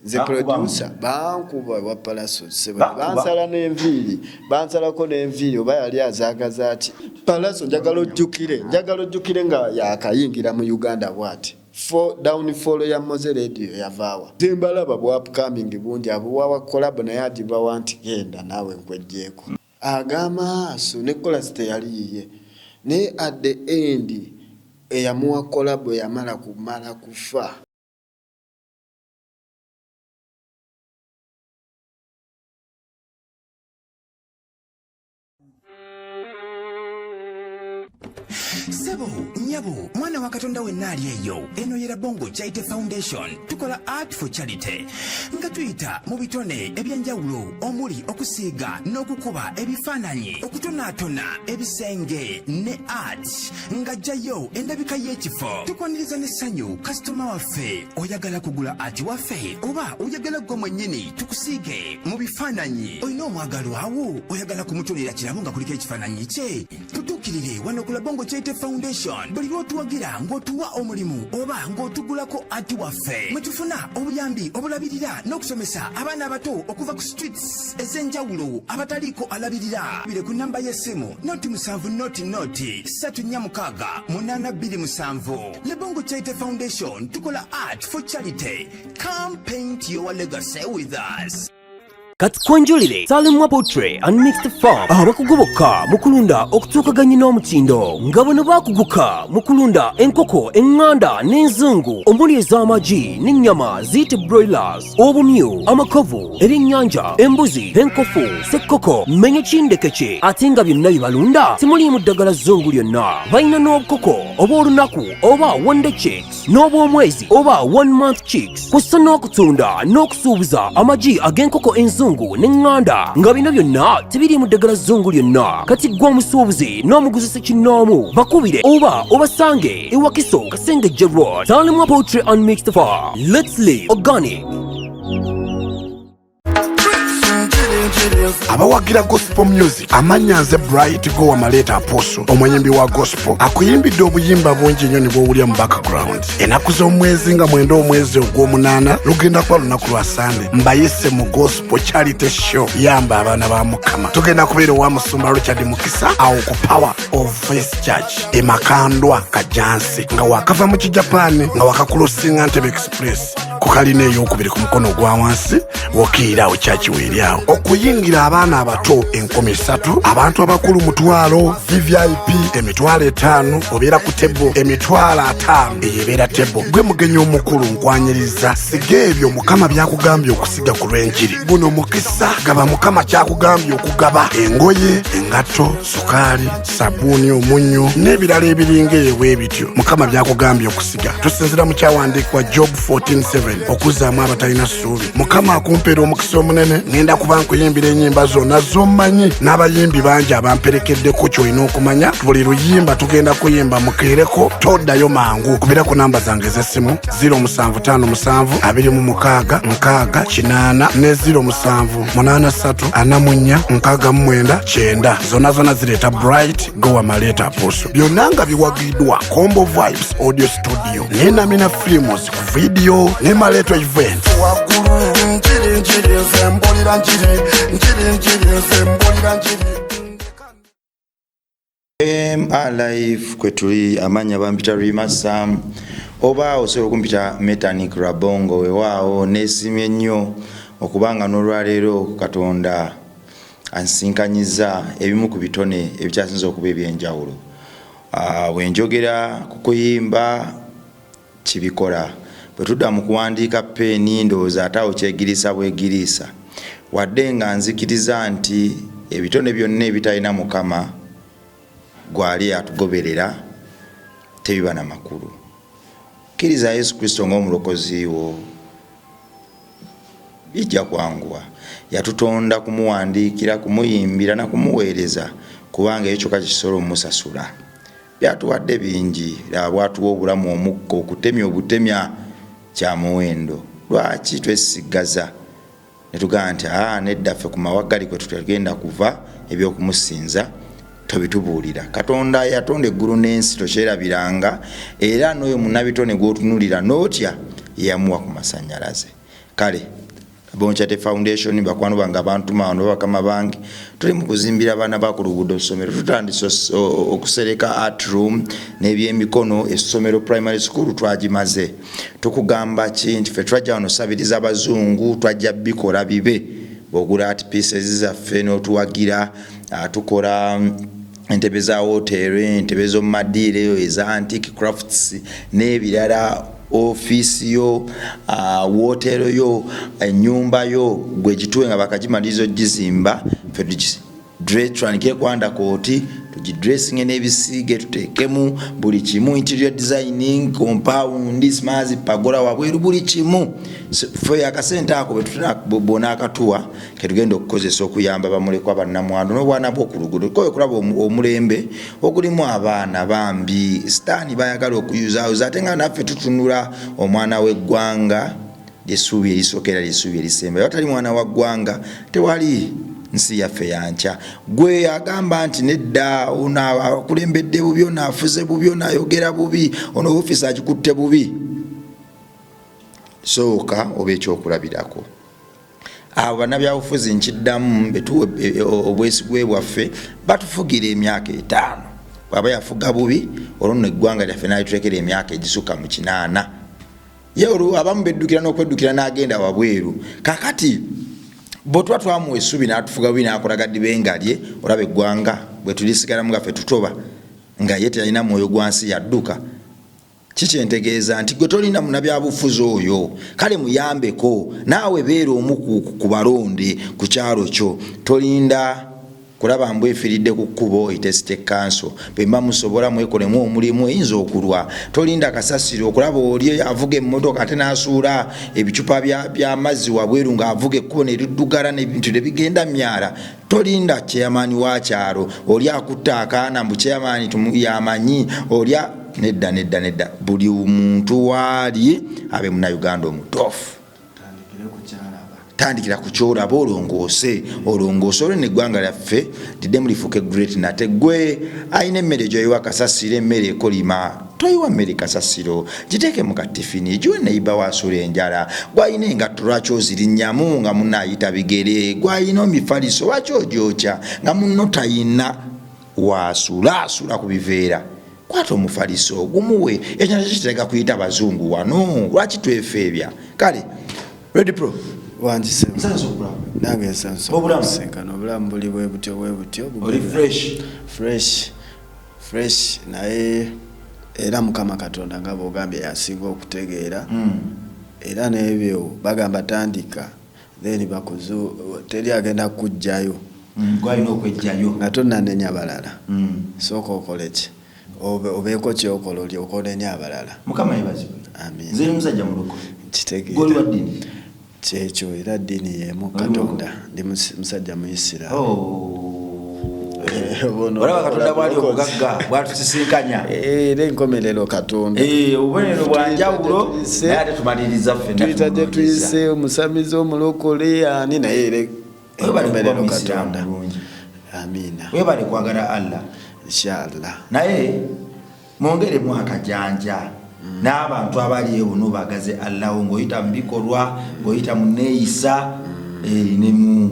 Nze producer bankuba wa Palaso sebo bansala n'enviiri, bansalako n'enviiri oba yali azaagaza ati Palaso njagala ojjukire, njagala ojjukire nga yakayingira mu Uganda bwati. For downfall ya Moze Radio yavaawa. Nze mbalaba bu upcoming bungi abuwawa collab naye agibawa nti genda naawe nkwejjeeko. Ag'amaaso ne kolasi teyali yiye naye at the end eyamuwa collabo yamala kumala kufa. Sebo, nyabo, mwana wa Katonda wenna ali eyo, eno ye Rabongo Charity Foundation. Tukola art for charity nga tuyita mu bitone ebyenjawulo omuli okusiiga n'okukuba ebifaananyi, okutonaatona ebisenge ne art ng'ajjayo endabika y'ekifo. Tukwaniriza n'essanyu kasitoma waffe. Oyagala kugula art waffe oba oyagala ggwe mwennyini tukusiige mu bifaananyi? Olina omwagalwawo oyagala kumutonera kirabo nga kuliko ekifaananyi kye? Tutuukirire wano ku Labongo Charity Foundation buli lw'otuwagira ng'otuwa omulimu oba ng'otugulako ati waffe, mwe tufuna obuyambi obulabirira n'okusomesa abaana abato okuva ku streets ez'enjawulo abataliiko alabirira. Bire ku namba y'essimu noti 7 noti noti 3 4 6 8 2 7. Labongo Charity Foundation, tukola art for charity. Come paint your legacy with us. Katukwanjulire Salimwa Poultry and Mixed Farm, abakugu bokka mu kulunda okutuukaganye n'omutindo, nga bano bakuguka mu kulunda enkoko eŋŋanda n'enzungu omuli ez'amagi n'ennyama ziyite broilers, obumyu, amakovu, ebyennyanja, embuzi, enkofu, sekkoko, mmenye kindekeke, ate nga byonna bye balunda temuliimu ddagala zzungu lyonna. Balina n'obukoko obw'olunaku oba one day chicks n'obw'omwezi oba one month chicks, kussa n'okutunda n'okusuubuza amagi ag'enkoko enzungu n'eŋŋanda, nga bino byonna tebiri mu ddagala zzungu lyonna. Kati ggwe omusuubuzi n'omuguzi ssekinnoomu bakubire oba obasange e Wakiso, Kasengejje Road. Salimwa Poultry and Mixed Farm, let's live organic. Abawagira gospel music, amannya nze Bright Gowa Maleeta Apostle, omuyimbi wa gospel akuyimbidde obuyimba bungi nnyo ne bwowulya mu background. Ennaku z'omwezi nga 9 omwezi ogw'omunaana lugenda kuba lunaku lwa Sande, mbayise mu gospel charity show yamba abaana ba Mukama. Tugenda kubeera owa Musumba Richard Mukisa awo ku Power of Faith Church e Makandwa Kajansi, nga wakava mu Kijapaani nga wakakulusinga Ntebe Express ku kalina ey'okubiri ku mukono ogwa wansi wokiira awo kyaki weeri awo. Okuyingira abaana abato 3000, abantu abakulu 500,000, VVIP 50,000, obeera ku tebo 50,000, eyo ebeera tebo. Gwe mugenyi omukulu nkwanyiriza, siga ebyo Mukama byakugambye okusiga ku lw'enjiri. Guno mukisa, gaba Mukama kyakugambye okugaba, engoye, engatto, sukaali, sabuuni, omunnyo n'ebirala ebiringa eyo bwe bityo Mukama byakugambye okusiga. Tusinzira mu kyawandiikibwa Job 14:7 okuzzaamu abatalina ssuubi. Mukama akumpeera omukisa omunene. Ŋŋenda kuba nkuyimbira ennyimba zonna z'ommanyi n'abayimbi bangi abamperekeddeko. Ky'olina okumanya, buli luyimba tugenda kuyimba mukeereko, toddayo mangu. Kubira ku namba zange ez'essimu 0757 26 60 8 ne 07 83 44 69 9. Zonna zonna zireeta Bright Gowa Maleeta Apostle, byonna nga biwagiddwa Combo Vibes Audio Studio ne Namina Films ku video ne Maleeto Event. Waggulu njiri njiri nze mbulira njiri njiri njiri nze mbulira njiri. MR Live kwe tuli, amannya bampita Rima Sam oba osobola okumpita Metanik Rabongo. Weewaawo neesiimye nnyo okubanga n'olwaleero Katonda ansinkanyiza ebimu ku bitone ebikyasinze okuba eby'enjawulo. Bwe njogera ku kuyimba kibikola, bwe tudda mu kuwandiika peeni ndowooza ate awo kyegiriisa bwegiriisa, wadde nga nzikiriza nti ebitone byonna ebitalina Mukama gwali atugoberera tebiba na makulu. Kkiriza Yesu Kristo ng'omulokozi wo, bijja kwanguwa. Yatutonda kumuwandiikira, kumuyimbira na kumuweereza, kubanga ekyo kyokka kye kisobola omusasula. Byatuwadde bingi, laba bwatuwa obulamu, omukka, okutemya obutemya kya muwendo. Lwaki twesiggaza ne tugamba nti aa nedda, ffe ku mawagali kwe tutagenda kuva, eby'okumusinza tobitubuulira. Katonda yatonda eggulu n'ensi, tokyerabiranga, era n'oyo munnabitone gw'otunulira n'otya yeyamuwa ku masannyalaze. Kale Bongo Charity Foundation, bakwano bange abantuma wano, bakama bange, tuli mu kuzimbira abaana ba ku luguudo ssomero. Tutandise okusereka art room n'ebyemikono. Essomero primary school twagimaze. Tukugamba ki nti ffe twajja wano sabiriza abazungu, twajja bikola bibe bwogula art pieces zaffe n'otuwagira. Tukola entebe za woteeri, entebe z'omumadiiro eza antique crafts n'ebirala. Ofiisi yo, woteero yo, ennyumba yo gwe gituwe nga bakagimaliriza ogizimba, ffe tutandike kwanda kooti, tugidressinge n'ebisiige, tuteekemu buli kimu, interior designing, compound, smas, pagola wabweru, buli kimu. Ffe akasente ako bwonaakatuwa ketugenda okukozesa okuyamba bamulekwa, bannamwandu n'obwana bw'okuluguudo. Tukoye okulaba omulembe ogulimu abaana bambi sitaani bayagala okuyuzaayoza, ate nga naffe tutunula omwana w'eggwanga lyessuubi erisooka era lyessuubi erisembayo. Atali mwana wa ggwanga tewali nsi yaffe yankya. Gwe agamba nti nedda, ono akulembedde bubi, ono afuze bubi, ono ayogera bubi, ono ofiisi agikutte bubi, sooka oba ekyokulabirako. Abo bannabyabufuzi nkiddamu, betuwe obwesigwe bwaffe batufugira emyaka 5. Bwaba yafuga bubi, olwo nno eggwanga lyaffe nalitulekera emyaka egisukka mu 80, ye olwo abamu beddukira n'okweddukira n'agenda wabweru. Kakati bwe tuba twamuwa essuubi n'atufuga bubi n'akola gaddibenga lye, olaba eggwanga bwe tulisigalamu nga ffe tutoba, nga ye teyalina mwoyo gwa nsi, yadduka. Kikyentegeeza nti gwe tolina munabyabufuzi oyo, kale muyambeko naawe, beera omu ku balonde ku kyalo kyo. Tolinda kulaba mbw efiiridde ku kkubo oyite city council. Bwe mba musobola mwekolemu omulimu, eyinza okulwa. Tolinda kasasiro okulaba oli avuga emmotoka ate n'asuula ebicupa by'amazzi wabweru ng'avuga ekkubo ne liddugala n'ebintu ne bigenda myala. Tolinda chairman wa kyalo oli akutta akaana mbu chairman yamanyi olya. Nedda, nedda, nedda. Buli muntu waali abe munnayuganda omutuufu. Tandikira ku kyolaba, olongoose, olongoose, olwo neggwanga lyaffe liddemu lifuuke great. Nate gwe alina emmere gyoyiwa kasasiro, emmere ekolima, toyiwa mmere kasasiro, giteeke mu katifini, giwe neiba waasula enjala. Gwalina engatto, lwaki ozirinnyamu nga munno ayita bigere? Gwalina omifaliso, lwaki ogyokya nga munno tayina waasula, asula ku biveera? Kwata omufaliso ogumuwe. Ekyo nakyo kitega kuyita bazungu wano. Lwaki twefeebya? Kale Ready Pro. Wangisemu. Nsanyusa okulaba. Nange nsanyusa Obulamu? okusinkana. Obulamu buli bwe butyo bwe butyo. Oli bugenda. fresh? Fresh, fresh, naye era Mukama Katonda nga bw'ogambye yasinga okutegeera. Era n'ebyo bagamba tandika, then bakuzu teri agenda kukugjayo. Gwalina okwejjayo. Nga tonnanenya balala, sooka okole ki, obeeko kyokola olyoke onenye abalala. Mukama yebazibwe. Amiina. Nze musajja mulokole. Kitegeera. Gwoli wa ddiini? Kyekyo, era ddiini y'emu. Oli Katonda. mulokole? Ndi musajja muisiraamu. Oh. Bono olaba Katonda bwali obulokozi. obugagga bwatusisikanya. Eh, era enkomerero Katonda. Eh, obubonero bwa njawulo, naye ate tumaliriza ffenna tuyita gye tumunoonyeza. tuyise, omusamize, omulokole, ani, naye era Webale kuba enkomerero Muyisiraamu Katonda. mulungi. Amiina. Webale kwagala Allah. Inshallah. Naye mwongeremu akajanja n'abantu abali eyo bonna obagaze Allaho ng'oyita mu bikolwa, ng'oyita mu neeyisa, ne mu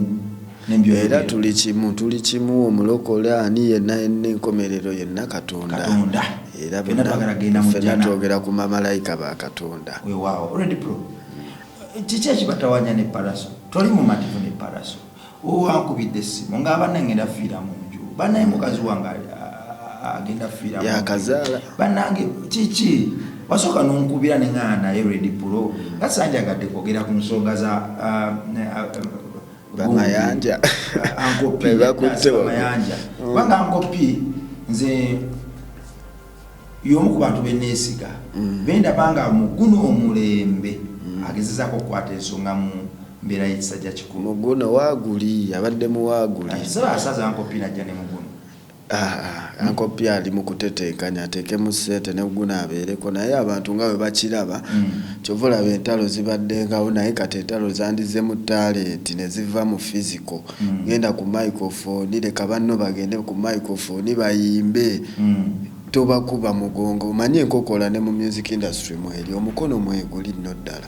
Era tuli kimu, tuli kimu, omulokole ani yenna yenna, enkomerero yenna Katonda. Katonda. Era Ffenna twagala kugenda mu ffenna jjana. twogera ku bamalayika ba Katonda. Weewaawo. Ready Pro, kiki ekibatawanya ne Paraso? Toli mumativu ne Paraso? Wankubidde essimu nga banna ngenda fiira mu nju, bannaye mukazi wange agenda fiira mu nju. Yakazaala. Bannange kiki? Wasooka nonkubira neŋŋana naye Ready Pro nga sandyagadde kwogera ku nsonga za Bamayanja. Uncle P. Be bakutte wano. Mayanja, kubanga Uncle P nze y'omu ku bantu beneesiga, bendaba nga mu guno omulembe agezezaako okukwata ensonga mu mbeera y'ekisajja kikulu. Muguno waaguli abadde muwaaguli. Saba asaza Uncle P najja ne muguno. Uncle P ali mu kutetenkanya ateekemu ssente ne guno abeereko, naye abantu nga bwe bakiraba, kyova olaba entalo zibaddengawo, naye kati entalo zandizze mu talent ne ziva mu physical. Genda ku microphone, leka banno bagende ku microphone bayimbe, tobakuba mugongo. Omanye enkokola ne mu music industry mweri, omukono mweguli nno ddala.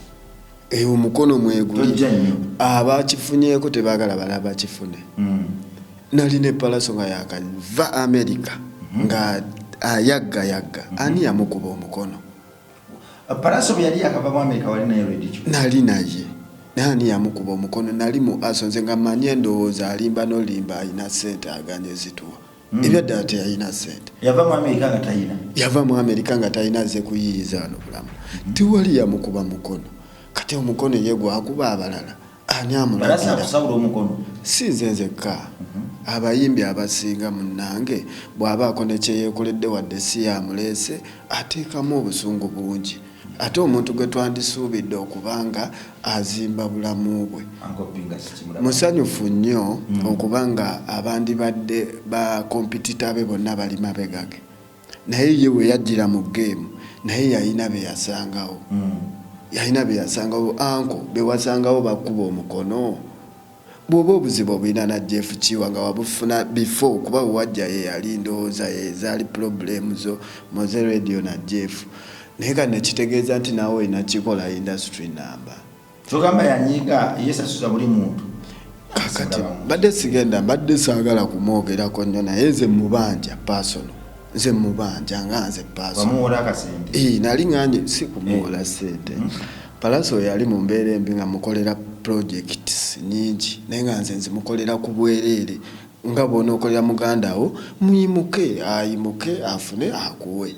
Eh, omukono mweguli Tojja nnyo. Abakifunyeeko tebaagala balala bakifune. Nalina epalaso nga yakava America nga ayaggayagga. Ani yamukuba omukono? Palaso bwe yali yakava mu Amerika, wali naye Radio Chwa? Nali naye, naye ani yamukuba omukono? Nali mu aso nze nga manyi endowooza alimba nolimba, alina sente aganye zituwa. Ebyaddala teyalina sente. Yava mu Amerika nga tayina. Yava mu Amerika nga talina ze kuyiiyiza wano bulamu. Tewali yamukuba mukono. Kati omukono ye gwakuba abalala, ani Palaso amulagira? Akusabula omukono? Si nze nzekka, abayimbi abasinga munnange bw'abaako ne kyeyeekoledde wadde si yamuleese, ateekamu obusungu bungi. Ate omuntu gwe twandisuubidde okuba nga azimba bulamu bwe. Uncle P nga sikimulaba. Musanyufu nnyo okuba nga abandibadde ba competitor be bonna bali mabega ge, naye ye we yajjira mu game naye yalina be yasangawo, yalina be yasangawo. Uncle, be wasangawo bakuba omukono? Bw'oba obuzibu obulina na Jeff Kiwa nga wabufuna before, kuba bwe wajja ye yali ndowooza ye zaali problem zo Moze Radio na Jeff, naye kati nekitegeeza nti naawe olina kikola industry namba. Kyogamba yanyiiga yesasuza buli muntu? Kakati mbadde sigenda, mbadde saagala kumwogerako nnyo, naye nze mubanja personal, nze mubanja nga nze personal. Wamuwola akasente? Eh, nali nganye si kumuwola sente. Palaso yali mu mbeera embi nga mukolera projects nyingi, naye nga nze nzimukolera ku bwereere nga bw'onookolera muganda wo muyimuke ayimuke afune akuwe.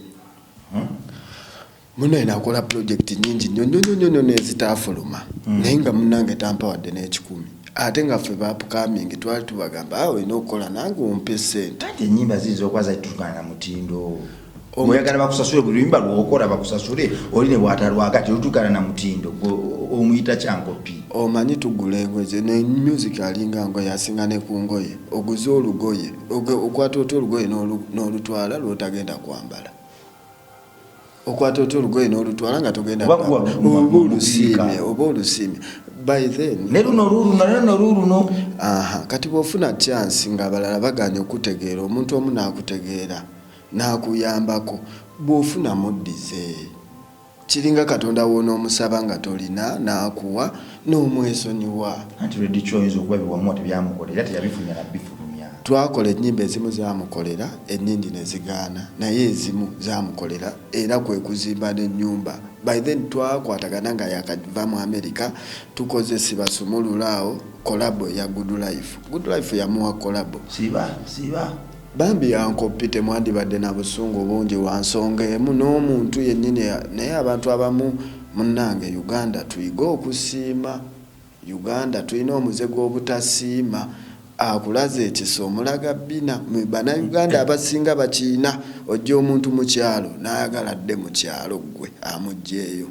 Munaye nakola project nyingi nnyo nnyo nnyo nnyo n'ezitaafuluma, naye nga munnange tampa wadde n'ekikumi, ate nga ffe ba upcoming twali tubagamba awe olina okukola nange ompe sente. Anti enyimba ziyinza okuba zaitukana na mutindo. Oyagala bakusasule buli luyimba lwokola, bakusasule oli ne bwatalwaga telutukana na mutindo, gwe omuyita kyankopi. Omanyi tugula engoye ne music alinga ngoye, asinga ne ku ngoye. Oguze olugoye, okwata otya olugoye n'olutwala lwotagenda kwambala? Okwata otya olugoye n'olutwala nga togenda? Oba guwa Oba olusiimye, oba olusiimye by then. Ne luno luuluno, ne luno luuluno. Aha, kati bw'ofuna chance ng'abalala baganye okutegeera, omuntu omu n'akutegeera n'akuyambako, bw'ofuna muddize. Kiringa Katonda w'onoomusaba nga tolina n'akuwa n'omwesonyiwa. Anti Radio Chwa oyinza okuba biwamuwa tebyamukolera, era teyabifunya nabifulumya. Twakola ennyimba ezimu zaamukolera, ennyingi ne zigaana, naye ezimu zaamukolera era kwe kuzimba n'ennyumba. By then twakwatagana nga yakava mu America, tukoze Sibasumulula awo collabo eya Good Life. Good Life yamuwa collabo. Siba siba. Bambi Uncle P, temwandibadde na busungu bungi lwa nsonga emu n'omuntu yennyini, naye abantu abamu munnange Uganda tuyige okusiima. Uganda tulina omuze gw'obutasiima. Akulaze ekisa omulaga bbina. Bannayuganda abasinga bakiyina, ojja omuntu mu kyalo n'ayagala adde mu kyalo ggwe amuggyeeyo,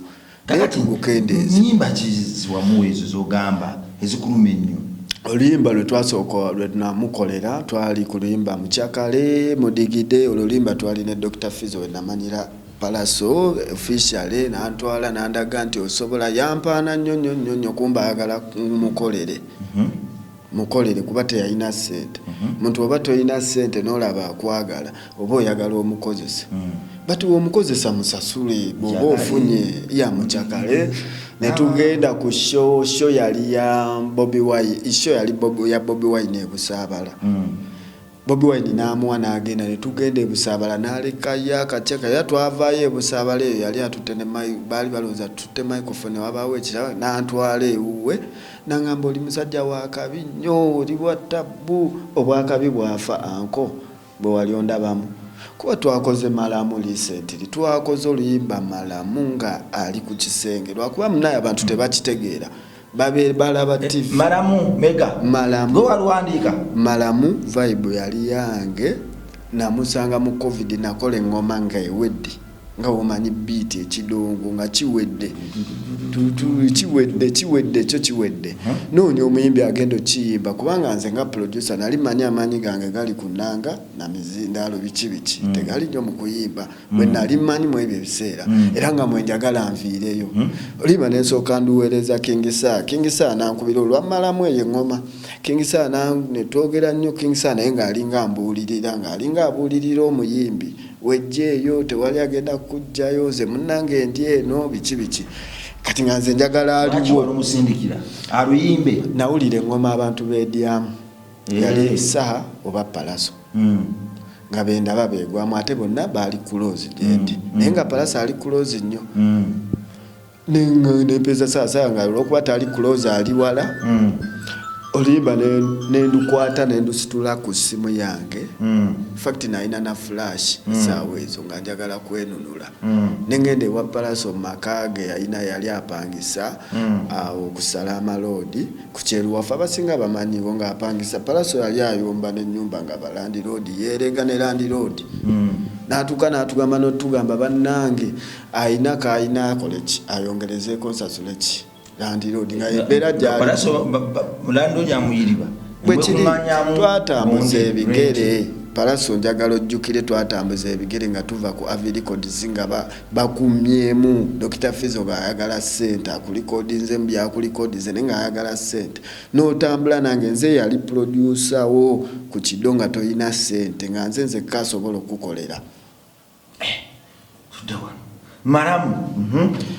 naye Kakati tugukendeeze. Nyimba ki ziwamuwa ezo zogamba ezikuluma ennyo? Oluyimba lwe twasooka lwe namukolera twali ku luyimba Mukyakale Mudigide. Olwo oluyimba twali ne Dr Fizo, we namanyira Palaso officially, nantwala nandaga nti osobola. Yampaana nnyo nnyo nnyo nnyo kumba ayagala mukolere, mukolere kuba teyalina ssente. Muntu oba tolina ssente n'olaba akwagala, oba oyagala omukozesa, but omukozesa musasule bw'oba Mukyakale. ofunye ya mukyakale. Ne tugenda ku show, show yali ya Bobi Wine, show yali ya Bobi Wine e Busaabala. Bobi Wine n'amuwa n'agenda, ne tugenda e Busaabala n'alekayo akakyaka, era twavaayo e Busaabala eyo yali atutte ne baali balowooza tutte microphone, wabaawo ekirala, n'antwala ewuwe n'aŋŋamba oli musajja wa kabi nnyo, oli bwa tabbu, obwakabi bwafa anko bwe wali ondabamu, kuba twakoze Malamu recently, twakoze oluyimba Malamu nga ali ku kisenge, lwakuba munaye abantu tebakitegeera, babe balaba TV. Malamu mega. Malamu. Gwe waluwandiika? Malamu vibe yali yange. Namusanga mu COVID, nakola eŋŋoma nga ewedde, nga womanyi beat ekidongo nga kiwedde, kiwedde kiwedde ekyo kiwedde, noonya omuyimbi agenda okiyimba, kubanga nze nga producer nali manyi amaanyi gange gali ku nnanga na mizindaalo, biki biki, tegali nnyo mu kuyimba bwe nali mmanyi mu ebyo ebiseera, era nga mwe njagala nviireyo. Oluyimba ne nsooka nduweereza King Saha. King Saha nankubira olwamalamu eyo eŋŋoma. King Saha ne twogera nnyo King Saha, naye ng'alinga ambuulirira, ng'alinga abuulirira omuyimbi, wejja eyo tewali agenda kukuggyayo, nze munnange ndi eno, biki biki. Kati nga nze njagala aliwo. Omusindikira aluyimbe. Nawulira engoma abantu bedyamu. Yali Saha oba Palaso. Nga bendaba begwamu, ate bonna baali close gyendi. Naye nga Palaso ali close nnyo. Nempeza Saha nga olwokuba tali close ali wala. Oluyimba nendukwata nendusitula ku ssimu yange. Fact nalina na flash essaawa ezo nga njagala kwenunula. Nengenda ewa Palaso mu maka ge yalina, yali apangisa awo okusala amaloodi ku Kyeruwafu, abasinga bamanyiwo ng'apangisa. Palaso yali ayomba n'ennyumba nga balandiroodi, yeerega ne landiroodi. N'atuuka n'atugamba n'otugamba, bannange ayina k'ayina akole ki, ayongerezeeko nsasule ki landiroodi, nga embeera gyali. Palaso landiroodi amuyiriba. Bwekiri, twatambuza ebigere. Palaso njagala ojjukire, twatambuza ebigere nga tuva ku Avi Records nga bakumyemu Dr Fizo ng'ayagala ssente, akulikodinze mu byakulikodinze naye ng'ayagala ssente. N'otambula nange, nze yali producer wo ku Kido nga toyina ssente, nga nze nzekka asobola okukukolera. Tudde wano. Malamu.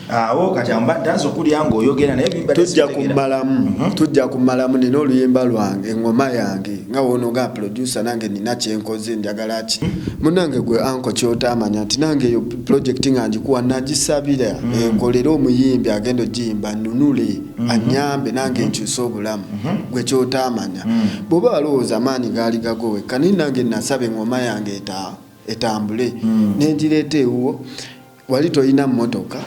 Awo kati amba ntanze okulya ng'oyogera naye bimba. Tujja tezitegera. Kumalamu, tujja kumalamu. Nina oluyimba lwange, eŋŋoma yange, nga wonoga producer nange nina kyenkoze, njagala ki munange gwe anko kyotamanya nti nange eyo project nga ngikuwa nagisabira enkolere omuyimbi agenda ogiyimba nunule anyambe nange nkyuse obulamu. Gwe kyotamanya bw'oba walowooza amaanyi gaali gago wekka, naye nange nasaba eŋŋoma yange etambule nengireeta ewuwo. Wali toyina mmotoka.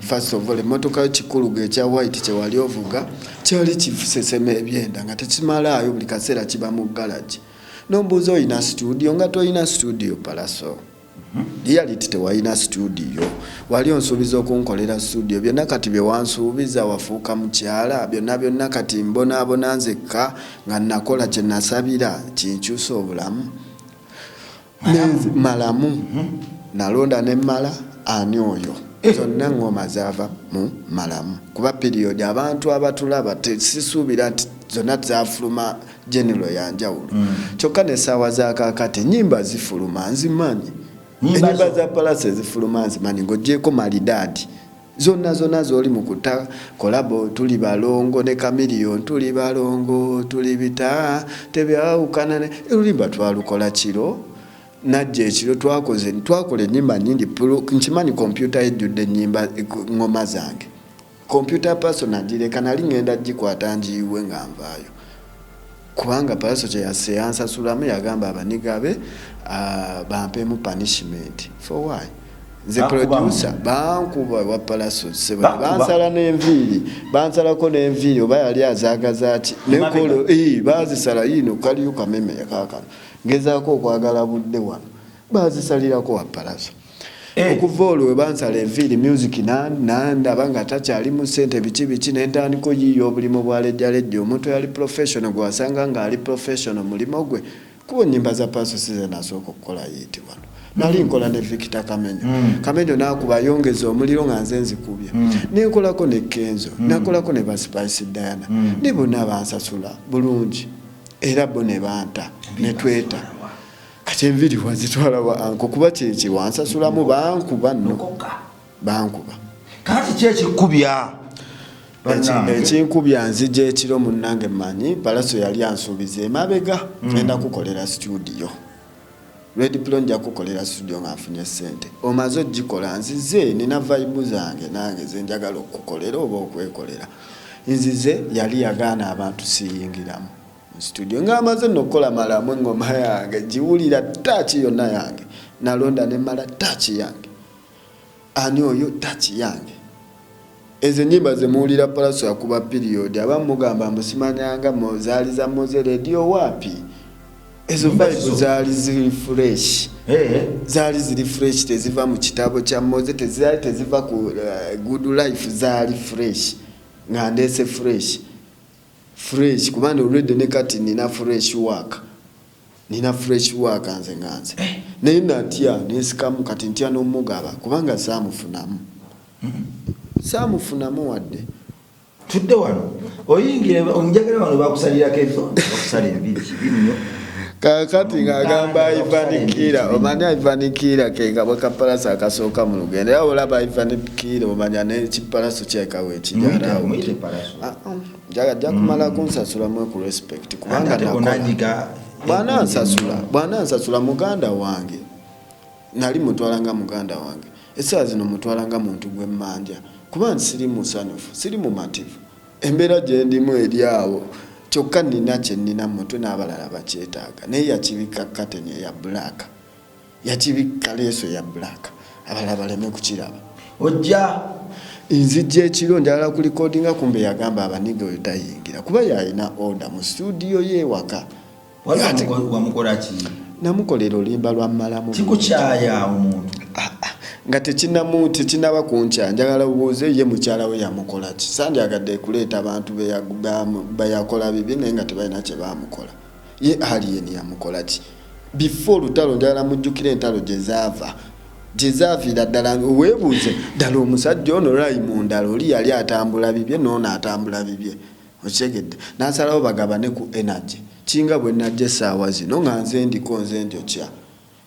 First of all, emmotoka yo kikuluga ekya white kyewali ovuga kyali kisesema ebyenda nga tekimalaayo, buli kaseera kiba mu garage. Nombuuza oyina studio, nga toyina studio. Palaso, reality, tewalina studio. Wali onsuubiza okunkolera studio, byonna kati bye wansuubiza wafuuka mukyala, byonna byonna kati mbonaabona nzekka nga nakola kye nasabira kinkyusa obulamu. Malamu nalonda nemmala ani oyo, zonna ngoma zaava mu Malamu. Kuba period abantu abatulaba sisuubira nti zonna zafuluma general yanjawulo. Kyokka nesaawa zakakati enyimba zifuluma nzimanyi. Nyimba enyimba zo? Za Palasi ezifuluma nzimanyi, ng'ogyeko Malidaadi, zonna zonna z'oli mu kuta collabo. Tuli balongo ne Kamiliyon, tuli balongo, tuli bita tebyawukana. Oluyimba twalukola kiro, najja ekiro twakoze, twakola enyimba nyingi. Nkimanyi kompyuta ejjudde enyimba, ngoma zange. Kompyuta Paso nagireka, nali ngenda gikwata ngiyiwe nga nvaayo, kubanga Paso kyeyase yansasulamu, yagamba abaniga be bampemu punishment. For why? Nze Bakubamu. producer bankuba wa Palaso sebo. Bakuba. Bansala n'enviiri, bansalako n'enviiri, oba yali azaagaza ki. Emabega. Nekolo bazisala yino kaliyo kameme yakakano ngezaako okwagala budde wano bazisalirako wa Palaso. Okuva olwo we bansala enviiri, music nandaba nga takyalimu ssente, biki biki, nentandika oyiiya obulimu bwa lejjalejja. Omuntu eyali professional gwe wasanga ng'ali professional mulimo gwe, kuba ennyimba za Paso size nasooka okukola hit wano. Nali nkola ne Victor Kamenyo. Kamenyo n'akuba ayongeza omuliro nga nze nzikubye. Nenkolako ne Kenzo, nakolako ne ba Spice Diana, ne bonna bansasula bulungi, era bo ne banta ne tweta. Kati enviiri wazitwala wa anko? Kuba kyeki wansasulamu, bankuba nno. Nokoka. Bankuba. Kakati ki ekikubya? Bannange. Ekinkubya, nzija ekiro munnange, mmanyi Palaso yali ansuubiza emabega, ngenda kukolera studio Red Pro, nja kukolera studio nga nfunye ssente. Omaze ogikola, nzize nina vibe zange nange zenjagala okukolera oba okwekolera. Nzize yali yagaana abantu siyingiramu mu studio ng'amaze nno okukola Malamu. Eŋŋoma yange giwulira, taaki yonna yange nalonda nemmala taaki yange ani oyo taaki yange. Ezo ennyimba zemuwulira Palaso yakuba period, abamu mugamba mbu simanyanga zaali za Moze Radio waapi. Ezo vibe zaali ziri fresh. Zaali ziri fresh, teziva mu kitabo kya Moze, tezaali teziva ku Good Life, zaali fresh nga ndeese fresh fresh, kubanga already ne kati nina fresh work, nina fresh work nze nga nze. Naye natya nensikamu, kati ntya n'omugaba kubanga saamufunamu, saamufunamu wadde. Tudde wano oyingira, njagala wano bakusalirako ebyo, bakusala enviiri kibi nnyo. Kakati ng'agamba Ivan Kira, omanyi Ivan Kira ke kabwa ka Pallaso akasooka mu lugendo, era olaba Ivan Kira omanya n'ekipalaso kyekawo ekiri around. Muyite Pallaso. Ah, ah, ajja kumala kunsasulamu ku respect kubanga Ate nakola. onagiga Bw'anansasula, bw'anansasula muganda wange, nali mutwala nga muganda wange, essaawa zino mutwala nga muntu gw'emmanja, kuba siri musanyufu, siri mumativu, embeera gye ndimu eri awo, kyokka nina kye nnina mu mutwe n'abalala bakyetaaga, naye yakibikka curtain eya black, yakibikka leeso ya black, abalala baleme kukiraba. Ojja Nzijja ekiro njagala kulikodinga, kumbe yagamba abaniga oyo tayingira kuba yalina order mu studio ye ewaka. Wali wamukola ki? Namukolera oluyimba lwa Malamu. Kikukyaya omuntu. Ah, ah, nga tekinaba kunkya, njagala obuuze ye mukyala we yamukola ki. Sandyagadde kuleeta abantu beyakola bibi naye nga tebalina kye bamukola. Ye Alien yamukola ki before olutalo? Njagala mujjukire entalo gye zaava, gye zaaviira ddala. Weebuuze ddala omusajja ono rhyme ndala, oli yali atambula bibye n'ono atambula bibye, okitegedde? N'asalawo bagabane ku energy, kinga bwe najja essaawa zino nga nze ndiko nze njokya,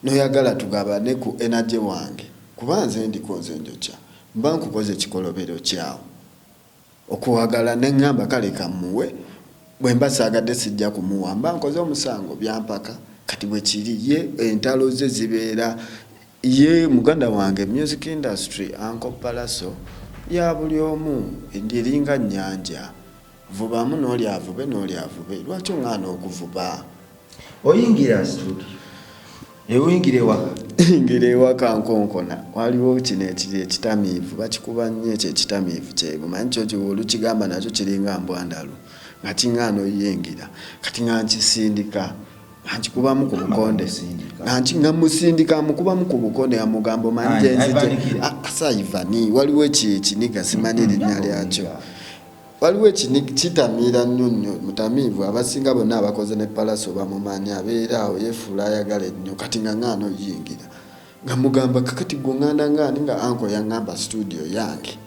noyagala tugabane ku energy wange kuba nze ndiko nze njokya, mba nkukoze ekikolobero kyawo okuwagala neŋŋamba kale kamuwe, bwe mba saagadde sijja kumuwa, mba nkoze omusango byampaka. Kati bwe kiri, ye entalo ze zibeera ye muganda wange. Music industry, Uncle Pallaso, ya buli omu, eringa nnyanja, vubamu n'oli avube n'oli avube. Lwaki oŋŋaana okuvuba? Oyingira studio, oyingira ewaka. Ngira ewaka nkonkona, waliwo kino ekiri ekitamiivu, bakikuba nnyo ekyo ekitamiivu kyebumanyi kyo olukigamba nakyo kiringa mbwandalu nga kiŋŋaana oyingira. Kati nga nkisindika nga nkikubamu ku bukonde. Musindika. Nga musindika, mukubamu ku bukonde nga mugamba omanyi Ani? gyenzije. Ivan Kira? Saivani waliwo ekiniga, simanyi erinnya lyakyo, waliwo kitamiira nnyo nnyo, mutamiivu, abasinga bonna abakoze ne Pallaso bamumanyi, abeera awo yeefuula ayagala ennyo. Kati nga ŋŋaana oyingira nga mugamba kakati gwe ŋŋanda ngaani nga uncle yaŋŋamba studio yange.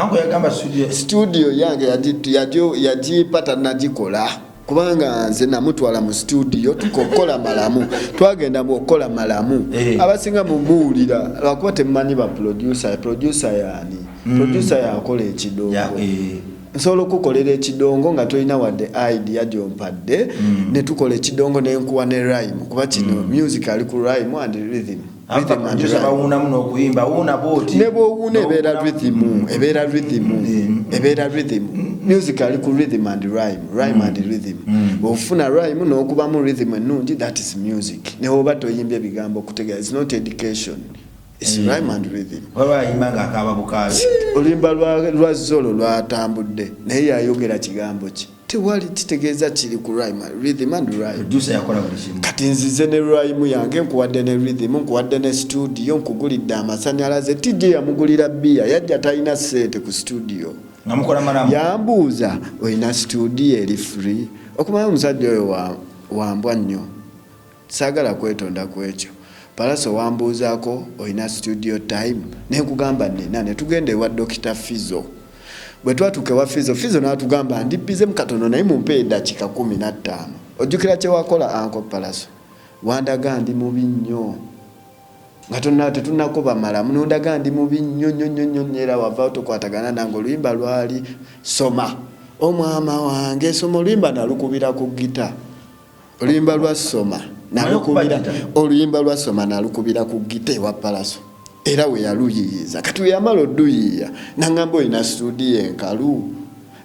Uncle yagamba studio. Studio yange yagimpa tanagikola, kubanga nze namutwala mu studio tukokola Malamu, twagenda mu okukola Malamu. Abasinga mumuwulira lwakuba temumanyi ba producer. Producer yaani? Producer yakola ekidongo. Nsobola okukolera ekidongo nga tolina wadde idea gyompadde, ne tukola ekidongo nenkuwa ne rhyme, kuba kino music ali ku rhyme and rhythm. Rhythm and Producer rhyme. Bawuunamu n'okuyimba wuuna bwoti. Ne bwowuuna ebeera rhythm, ebeera rhythm, ebeera rhythm. Music ali ku rhythm and rhyme, rhyme and rhythm. Ofuna rhyme n'okubamu rhythm ennungi, that is music. Ne woba toyimbye ebigambo okutegeera, it's not education, it's rhyme and rhythm. Waba ayimba ng'akaaba bukaabi. Oluyimba lwa Zolo lwatambudde naye yayogera kigambo ki? Tewali. Kitegeeza kiri ku rhyme, rhythm and rhyme. Producer yakola buli kimu. Kati nzize ne rhyme yange, nkuwadde ne rhythm, nkuwadde ne studio, nkugulidde amasanyalaze. TJ yamugulira bbiya, yajja talina ssente ku studio. Nga mukola Malamu. Yambuuza, olina studio eri free? Okumanya omusajja oyo wambwa nnyo, saagala kwetonda ku ekyo. Pallaso wambuuzaako olina studio time, nenkugamba nina, ne tugenda ewa Dr Fizo. Bwe twatuuka ewa Fizo, Fizo n'atugamba ndi busy mu katono naye mumpe eddakiika 15. Ojjukira kye wakola, Uncle Pallaso? Wandaga ndi mubi nnyo nga tonna tetunnakuba Malamu, nondaga ndi mubi nnyo nnyo nnyo nnyo nnyo, era wavaawo tokwatagana nange. Oluyimba lwali Soma, omwama wange soma, oluyimba nalukubira ku gita, oluyimba lwa Soma nalukubira, oluyimba lwa Soma nalukubira ku gita ewa Pallaso, era we yaluyiyiza. Kati we yamala oduyiiya nangamba olina studio enkalu?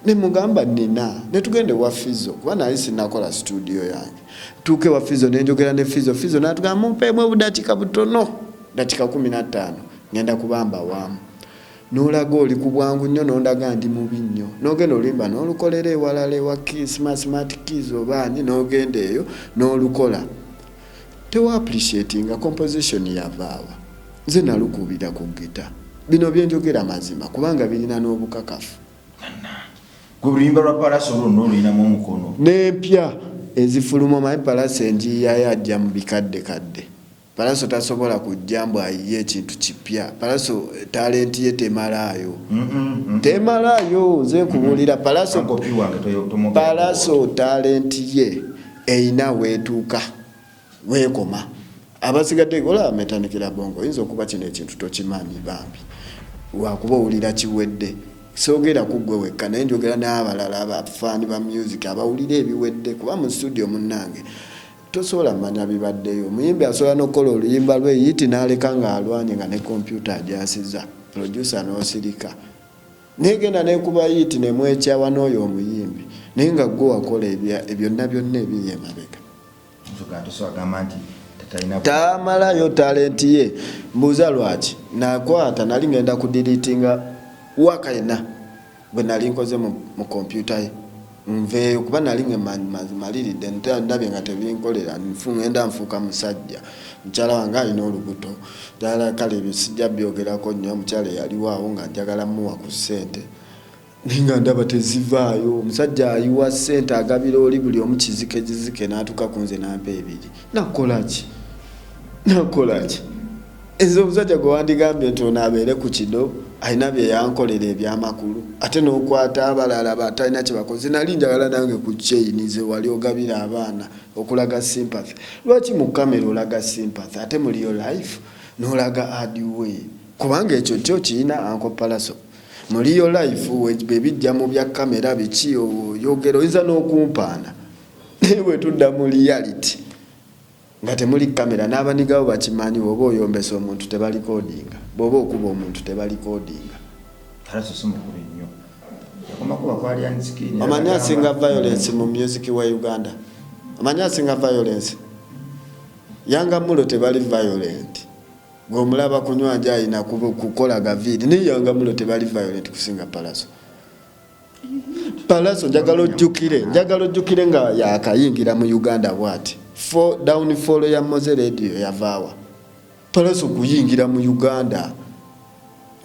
Ne mugamba nina, ne tugenda ewa Fizo kuba naye sinakola studio yange. Tuuke wa Fizo nenjogera ne Fizo, Fizo natugamba mumpeemu obudakiika butono, dakiika 15, ngenda kubamba waamu. Nolaga oli ku bwangu nnyo, nondaga ndi mubi nnyo, nogenda oluyimba n'olukolera ewalala ewa Smart Keys oba ani, n'ogenda eyo n'olukola, tewa appreciatinga composition yavaawa. Nze nalukubira ku gita. Bino byenjogera mazima kubanga birina n'obukakafu. Gwe luyimba lwa Pallaso lwonna olulinamu omukono. N'empya ezifuluma, omanyi Pallaso enjiiyayo ajja mu bikadde kadde. Pallaso tasobola kujja mbu ayiye ekintu kipya. Pallaso talent ye temalaayo, temalaayo. Nze nkubuulira, Pallaso Uncle P wange Pallaso talent ye eyina weetuuka. Weekoma abasigadde olaba Metanik Labongo, oyinza okuba kino ekintu tokimanyi bambi, wakuba owulira kiwedde. Soogera ku ggwe wekka, naye njogera n'abalala abafaani ba music abawulira ebiwedde, kuba mu studio munnange tosobola manya bibaddeyo. Omuyimbi asobola n'okukola oluyimba lwe hit n'aleka ng'alwanye nga ne kompyuta agyasiza, producer n'osirika, negenda nekuba hit nemwekyawa n'oyo omuyimbi, naye nga gwe wakola byonna byonna ebiri emabega. Tamalayo talent ye. Mbuuza lwaki nakwata nali ngenda kudeletinga waka yena bwe nali nkoze mu kompyuta ye nveeyo, kuba nali maliridde, ndabye nga tebinkolera, ngenda nfuuka musajja. Mukyala wange alina olubuto ddala, kale ebyo sijja byogerako nnyo. Omukyala eyaliwo awo nga njagala muwa ku ssente, naye nga ndaba tezivaayo. Omusajja ayiwa ssente, agabira oli buli omu kizike kizike, n'atuuka ku nze n'ampa ebiri. Nakolaki? Nakolaki nze omusajja gwe wandigambye nti ono abeere ku kido alina bye yankolera ebyamakulu, ate n'okwata abalala batalina kye bakoze? Nali njagala nange ku chain ze wali ogabira abaana okulaga sympathy. Lwaki mu kamera olaga sympathy, ate mu real life n'olaga hard way? Kubanga ekyo kyo kirina Uncle Palaso. Mu real life bwe bijja mu bya kamera biki oyogera, oyinza n'okumpaana, naye bwe tudda mu reality nga temuli kamera, n'abanigawo bakimanyi, bw'oba oyombesa omuntu tebalikodinga, bw'oba okuba omuntu tebalikodinga. Omanyi asinga violence mu music wa Uganda? Omanyi asinga violence? Yanga Mulo. Tebali violent. Gweomulaba kunywa nje alina kukola gaviiri, naye Yanga Mulo tebali violent kusinga Palaso. Palaso njagala ojjukire, njagala ojjukire nga yakayingira mu Uganda bwati, downfall ya Mowzey Radio yavaawa? Palaso kuyingira mu Uganda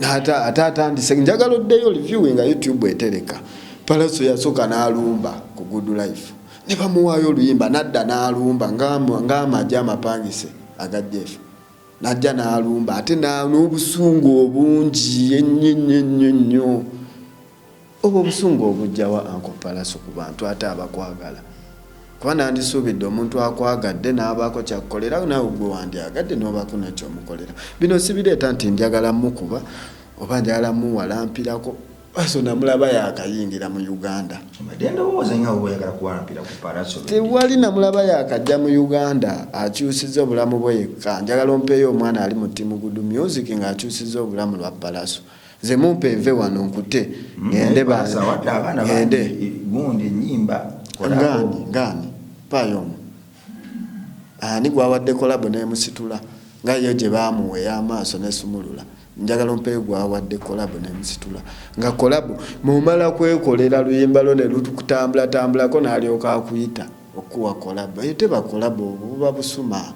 ate atandise. Njagala oddeyo reviewing nga YouTube etereka. Palaso yasooka n'alumba ku Good Life ne bamuwaayo oluyimba, nadda n'alumba ng'amagye amapangise aga Jeff, najja n'alumba ate n'obusungu obungi ennyo ennyo ennyo nnyo. Obwo obusungu obujjawa, Uncle Palaso, ku bantu ate abakwagala? Kuba nandisuubidde omuntu akwagadde n'abaako kyakukolera, naawe gwe wandyagadde n'obaako nekyomukolera. Bino sibireeta nti njagala mukuba oba njagala muwalampirako. So namulaba yakayingira mu Uganda. Tewali namulaba yakajja mu Uganda akyusiza obulamu bwe yekka. Njagala ompeeyo omwana ali mu team Good Music ng'akyusiza obulamu lwa Palaso. Nze mumpe nve wano nkute ngende. Ngende ngani ngani paayo omu ani gwawadde collabo nemusitula nga yo gye baamuwa ey'amaaso nesumulula? Njagala ompeeyo gwawadde collabo nemusitula, nga collabo mumala kwekolera luyimba lwo ne lukutambulatambulako n'alyoka akuyita okuwa collabo. Eyo teba collabo, obwo buba busuma,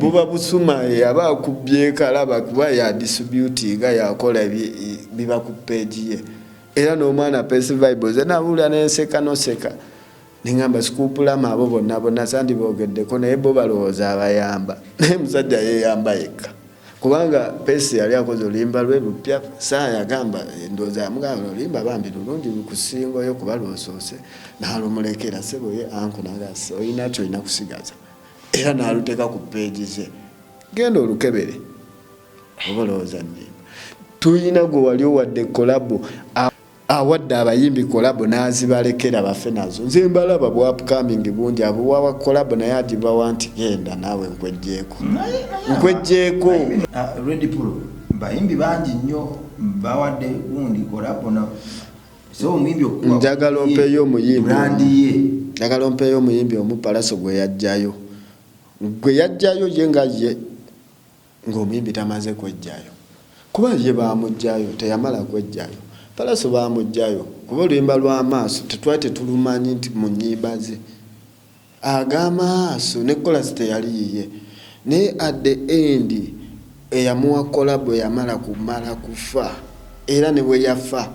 buba busuma. Aba akubyeko alaba kuba yadistributinga, yakola biba ku page ye. Era n'omwana Pace Vibes nawulira nenseka noseka neŋamba sikuupulama abo bonna bonna sandiboogeddeko, naye bo balowooza abayamba, naye musajja yeeyamba yekka, kubanga Pace yali akoze oluyimba lwe lupya. Saa yagamba, ndowooza yamugamba, oluyimba bambi lulungi lukusingoyo kuba lwosoose, n'alumulekera sebo ye anko nagasi olina kyolina kusigaza, era n'aluteeka ku page ze. Genda olukebere oba olowooza nnimba. Tuyina gwe wali owadde collabo, awadde abayimbi collabo n'azibalekera bafe nazo. Nze mbalaba bwa upcoming bungi abuwawa collabo, naye agibawa nti genda naawe nkwejjeeko nkwejjeeko. Red Pro bayimbi bangi nnyo bawadde gundi collabo na so omuyimbi okuwa. Njagala ompeeyo omuyimbi. Brand ye. Njagala ompeeyo omuyimbi omu Palaso gwe yajjayo, gwe yajjayo ye nga ye ng'omuyimbi tamaze kwejjayo, kuba ye baamugjayo teyamala kwejjayo. Palaso baamugjayo kuba oluyimba lw'amaaso tetwali tetulumanyi nti mu nnyimba ze ag'amaaso ne chorus teyali yiye, naye at the end eyamuwa collabo yamala kumala kufa, era ne bwe yafa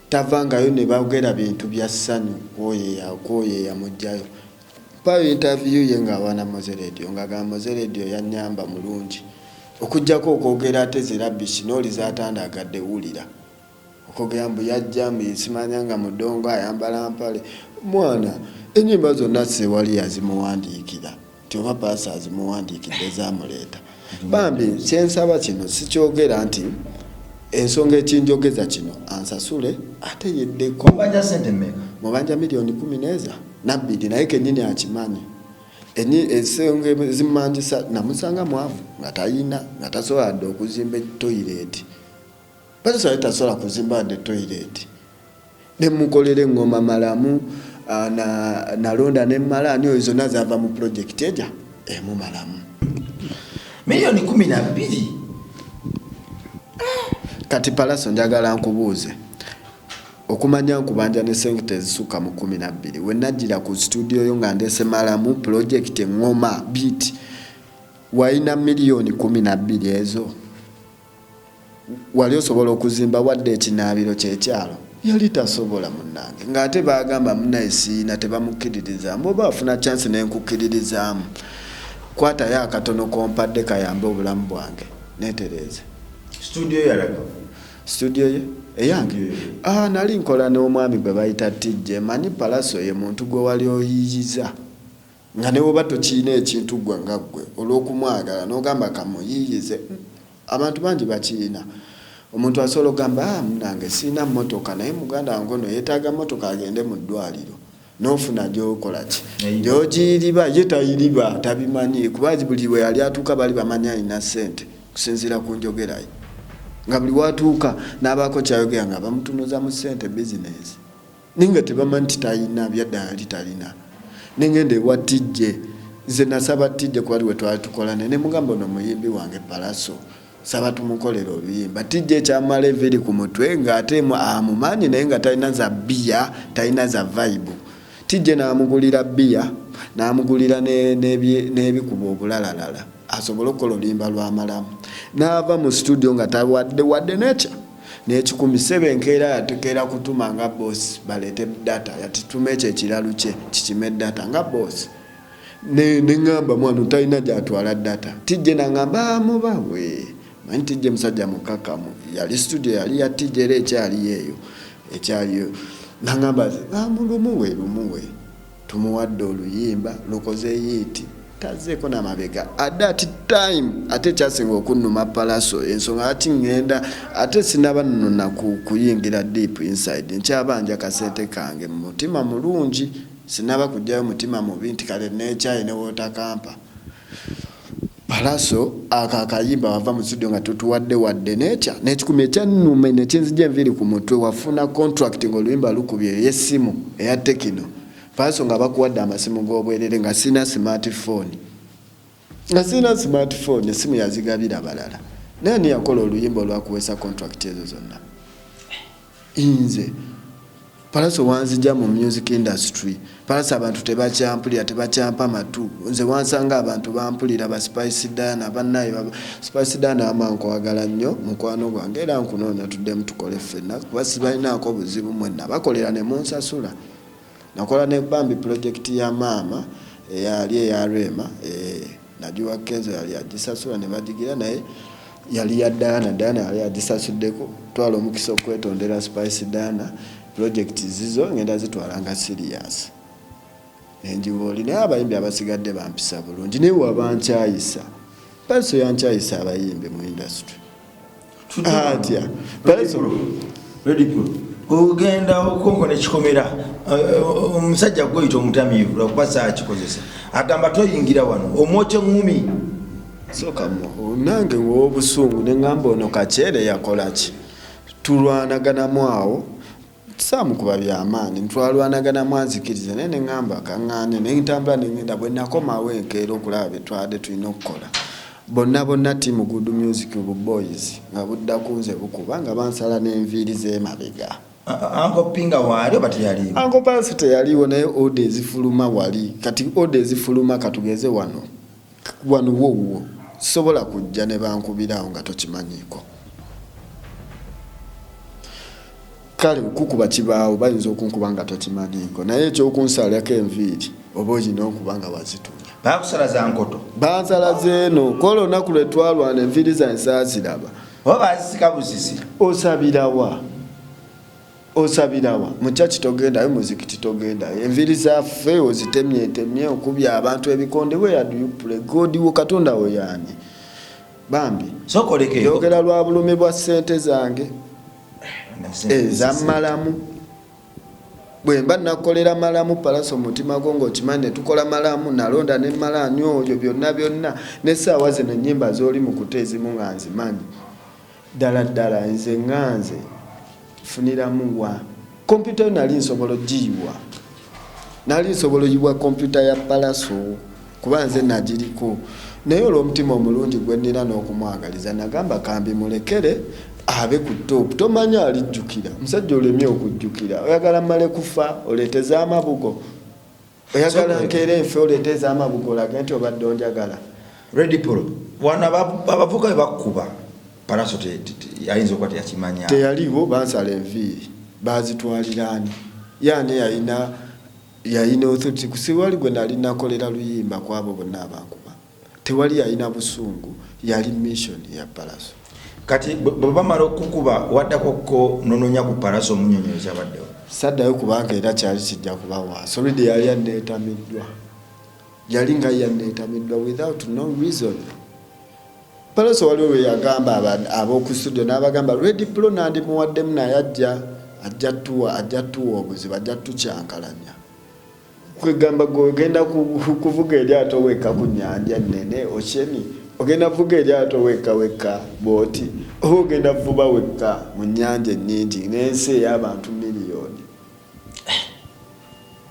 tavangayo ne boogera bintu bya ssanyu kwoyo eyamugjayo. Mpayo interview ye ng'awaana Mowzey Radio, ng'agamba Mowzey Radio yannyamba mulungi okugjako okwogera ate zi rubbish n'oli z'atandagadde wulira okwogera mbu yajja mbu simanya nga mudongo ayambala mpale. Mwana, ennyimba zonna sewali yazimuwandiikira. Nti oba Pallaso azimuwandiikidde zamuleeta. Bambi kyensaba kino sikyogera nti ensonga ekinjogeza kino ansasule ate yeddeko. Mubanja sente mmeka? Mubanja miliyoni 12 naye kennyini akimanyi. Ensonga ezimumanjisa, namusanga mwavu nga tayina, nga tasobola wadde okuzimba toilet. Pallaso yali tasobola kuzimba wadde toilet. Nemukolera eŋŋoma malamu, nalonda nemmala ani oyo, zonna zava mu project eja emumalamu. Miliyoni 12. Kati Pallaso, njagala nkubuuze, okumanya nkubanja ne sente ezisukka mu 12, we najjira ku studio yo nga ndese malamu project eŋŋoma beat, walina miliyoni 12 ezo? Wali osobola okuzimba wadde ekinaabiro kyekyalo? Yali tasobola, munnange, ng'ate bagamba munnaye siina, tebamukkiririzaamu. Oba afuna chance nenkukkiririzaamu, kwatayo akatono kompadde kayambe obulamu bwange netereeze. Studio yalaga? Studio ye eyange? Studio ye. Ah, nali nkola n'omwami gwe bayita Tijje. Manyi Pallaso ye muntu gwe wali oyiyiza nga ne woba tokiina ekintu gwe nga ggwe olw'okumwagala n'ogamba kamuyiyize. Abantu bangi bakiina. Omuntu asobola okugamba, "Ah, munange siina mmotoka, naye muganda wange ono yeetaaga mmotoka agende mu ddwaliro," n'ofuna gyokola ki? Neyiriba. Gyogiyiriba. Ye tayiriba, tabimanyi, kuba buli we yali atuuka bali bamanyi alina ssente kusinziira ku njogera ye, nga buli watuuka n'abaako kyayogera nga bamutunuza mu ssente, bizinesi, naye nga tebamanyi nti talina byadda, yali talina. Nengenda ewa Tijje, nze nasaba Tijje kuba we twali tukola naye, nemugamba, "Ono muyimbi wange Pallaso, saba tumukolere oluyimba." Tijje ekyamala eviri ku mutwe ng'ate amumanyi, naye nga talina za bbiya, talina za vibe. Tijje n'amugulira bbiya, n'amugulira n'ebikuba obulalalala asobole okukola oluyimba lw'amalamu. N'ava mu studio nga tawadde wadde nekya n'ekikumi. Sebe enkeera yatekeera kutuma nga boss baleete data, yatituma ekyo ekiralu kye kikime data nga boss. Neŋŋamba mwana talina gyatwala data. Tijje naŋŋamba amubawe. Manyi Tijje musajja mukakamu, yali studio yali ya Tijje era ekyaliyo eyo ekyaliyo. Naŋŋamba amulumuwe lumuwe, tumuwadde oluyimba lukoze hit, tazeeko namabega. At that time ate ekyasinga okunnuma Pallaso, ensonga ati ŋŋenda ate sinaba nno kuyingira deep inside, nkyabanja kasente kange mu mutima mulungi, sinaba kugjayo mutima mubi nti kale nekyayi newootakampa. Pallaso ako akayimba wava mu studio nga tutuwadde wadde nekya n'ekikumi, ekyannume nekinzija enviiri ku mutwe, wafuna contract ng'oluyimba lukubye ey'essimu eya Tecno. Pallaso nga bakuwadde amasimu g'obwerere, nga sirina smartphone, nga sirina smartphone, essimu yazigabira balala. Naye ani yakola oluyimba olwakuweesa contract ezo zonna? Nze. Pallaso wanzija mu music industry. Pallaso abantu tebakyampulira, tebakyampa matu. Nze wansanga abantu bampulira, ba Spice Diana bannaye. Spice Diana ama nkwagala nnyo mukwano gwange, era nkunoonya tuddemu tukole ffenna, kuba sibalinaako buzibu mwenna bakolera ne munsasula. Nakola ne bambi project ya maama eyali eya Rema, nagiwa Kenzo, yali agisasula ne bagigira, naye yali ya Diana. Diana yali agisasuddeko. Twala omukisa okwetondera Spice Diana. Project zizo ngenda zitwala nga serious nenjiwa oli, naye abayimbi abasigadde bampisa bulungi, naye wabankyayisa. Pallaso yankyayisa abayimbi mu industry atya Pallaso? Ogenda okonkona ekikomera, omusajja gweyita omutamiivu lwakuba saakikozesa agamba toyingira wano, omwokya eŋŋumi. Soka nange ng'obusungu neŋŋamba ono kakyere yakola ki? Tulwanaganamu awo, saamukuba byamaanyi, twalwanaganamu anzikiriza, naye neŋŋamba kaŋŋaane, nentambula neŋŋenda. Bwe nakomawo enkeera okulaba bye twabadde tulina okukola, bonna bonna team Good Music bu boys nga budda ku nze bukuba nga bansala n'enviiri z'emabega. Uncle Pinga waali oba teyaliiwo? Uncle Pallaso teyaliiwo, naye order ezifuluma wali. Kati order ezifuluma, katugeze wano wano wowwo sobola kujja ne bankubiraawo nga tokimanyiiko. Kale kukuba kibaawo, bayinza okunkuba nga tokimanyiiko, naye ekyokunsalako enviiri oba olina okuba nga wazitunya. Bakusala za nkoto? Bansala zeeno kola. Olunaku lwe twalwana enviiri zange saaziraba. Oba bazisika busisi? Osabirawa? Osabirawa? Mu church togendayo, muzikiti togendayo, enviiri zaffe ozitemyetemye, okubye abantu ebikonde. Where do you pray? God wo, Katonda wo yaani? Bambi Sokoleke. Yogera lwa bulumi bwa ssente zange ezammalamu. Bwe mba nakolera malamu Palaso, mutima gwo ng'okimanyi ne tukola malamu, nalonda ne malaani oyo byonna byonna, n'essaawa zino ennyimba z'oli mu kuta ezimu nga nzimanyi ddala ddala. Nze nga nze funiramu wa kompyuta yo? Nali nsobola ogiyiwa, nali nsobola oyiwa kompyuta ya Palaso kuba nze nagiriko, naye olw'omutima omulungi gwe nnina n'okumwagaliza, nagamba kambi mulekere abe ku top. Tomanya alijjukira. Musajja olemye okujjukira, oyagala mmale kufa oleeteze amabugo, oyagala nkeera enfe oleeteze amabugo olage nti obadde onjagala. Red Pro, wano abavubuka bwe bakkuba Palaso, ayinza okuba teyakimanya. Teyaliwo. Bansala enviiri, bazitwaliraani? Yaani yalina authority? Kusiwali gwe nali nakolera luyimba kwabo bonna abankuba, tewali yalina busungu, yali mission ya Palaso. Kati bwe bamala okukuba, waddako ko nononya ku Palaso omunyonyola ekyabaddewo? Saddayo kubanga era kyali kijja kubawa solide. Yali yanneetamiddwa, yali nga yanneetamiddwa without no reason. Palaso waliwo lwe yagamba ab'oku studio n'abagamba, "Red Pro nandimuwaddemu, naye ajja tuwa obuzibu, ajja tukyankalanya." Kwegamba gwe ogenda kuvuga eryato wekka ku nyanja nnene, ocean, ogenda kuvuga eryato wekka wekka bwoti, oba ogenda kuvuba wekka mu nyanja ennyingi n'ensi ey'abantu miliyoni